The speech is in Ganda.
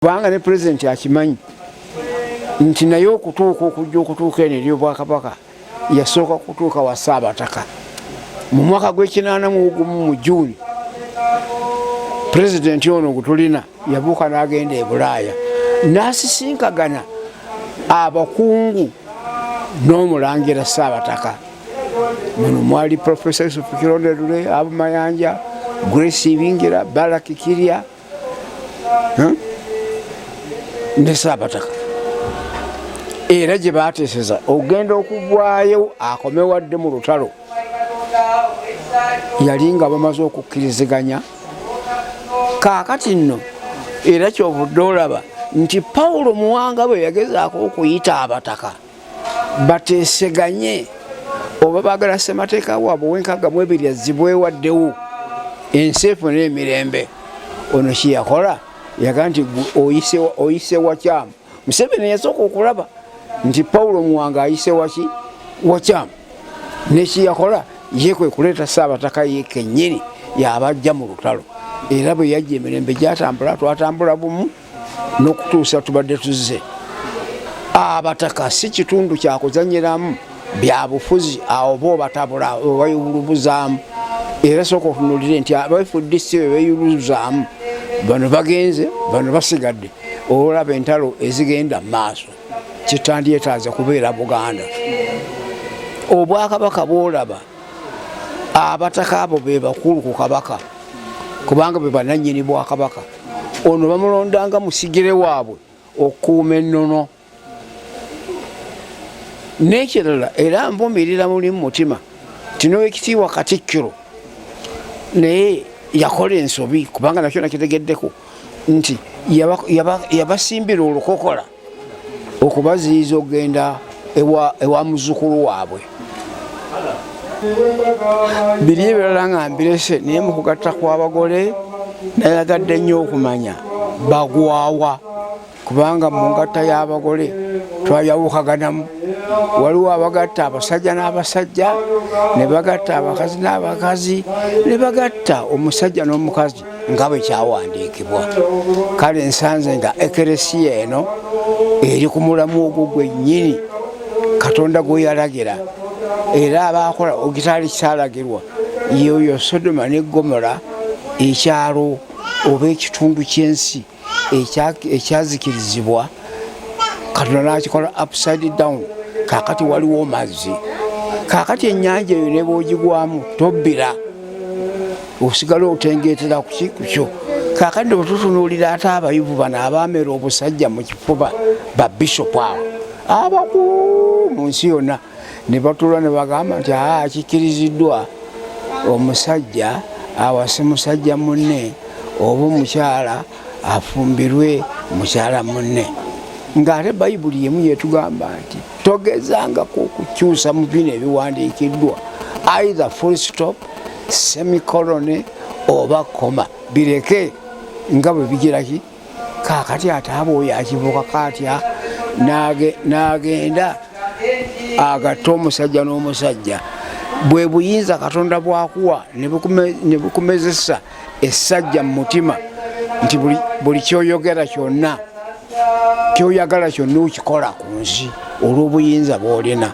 Kubanga ne Pulezidenti akimanyi nti naye okutuuka okujja okutuuka eno eri Obwakabaka, yasooka kutuuka wa Ssaabataka mu mwaka gw'e-81 mu Juuni. Pulezidenti ono gwe tulina yabuuka n'agenda e Bulaaya n'asisinkagana abakungu n'omulangira Ssaabataka. Muno mwali Profesa Yusufu Kironde Lule, Abu Mayanja, Grace Ibingira, Balaki Kirya ne Saabataka, era gye bateeseza okugenda okugwayo akomewadde mu lutalo. Yali nga bamaze okukkiriziganya. Kaakati nno era kyovudde olaba nti Pawulo Muwanga bwe yagezaako okuyita abataka bateeseganye oba baagala ssemateeka waabwe ow'62 azzibwewaddewo, ensi efune emirembe, ono kyeyakola yaga nti oyise wakyamu. Museveni yasooka okulaba nti Pawulo Muwanga ayise waki wakyamu, nekiyakola ye kwe kuleeta Saabataka ye kennyini yabajja mu lutalo. Era bwe yajja, emirembe gyatambula, twatambula bumu n'okutuusa tubadde tuzze. Abataka si kitundu kyakuzanyiramu byabufuzi, awo bo batabula obayulubuzaamu. Era sooka otunulire nti aba FDC bwe beyuluzaamu, bano bagenze, bano basigadde, olaba entalo ezigenda mu maaso. Kitandyetaaze kubeera Buganda. Obwakabaka bwolaba, abataka abo be bakulu ku kabaka, kubanga be bananyini bwakabaka. Ono bamulondanga musigire waabwe okukuuma ennono. N'ekirala, era nvumirira muli mu mutima ti n'Owekitiibwa Katikkiro naye yakola ensobi, kubanga nakyo nakitegeddeko nti yabasimbira olukokola okubaziyiza okugenda ewa muzzukulu waabwe. Biri ebirala nga mbirese, naye mu kugatta kw'abagole nayagadde nnyo okumanya bagwawa, kubanga mu ngatta y'abagole twayawukaganamu. Waliwo abagatta abasajja n'abasajja, ne bagatta abakazi n'abakazi, ne bagatta omusajja n'omukazi nga bwe kyawandiikibwa. Kale nsanze nga ekeresiya eno eri ku mulamu ogwo gwennyini Katonda gwe yalagira, era abakola ogitaali kyalagirwa yoyo Sodoma ne Gomora, ekyalo oba ekitundu ky'ensi ekyazikirizibwa Katonda nakikola upside down. Kakati waliwo mazzi, kakati ennyanja eyo ne bwogigwamu tobbira, osigala otengetera kuki kukyo. Kakati bwe tutunuulira ate abayivu bano abamera obusajja mu kifuba, babishopu abo abakulu mu nsi yonna, ne batuula ne bagamba nti aa, kikkiriziddwa omusajja awase musajja munne oba omukyala afumbirwe mukyala munne, ng'ate Bayibuli yemu yetugamba nti togezangako okukyusa mu bino ebiwandiikiddwa, either full stop, semicolon oba comma, bireke nga bwe bigiraki. Kaakati ate aba oyo akibuukako atya n'agenda agatte omusajja n'omusajja? Bwe buyinza Katonda bwakuwa ne bukumezesa essajja mu mutima nti buli kyoyogera kyonna, kyoyagala kyonna, okikola ku nsi olw'obuyinza bw'olina.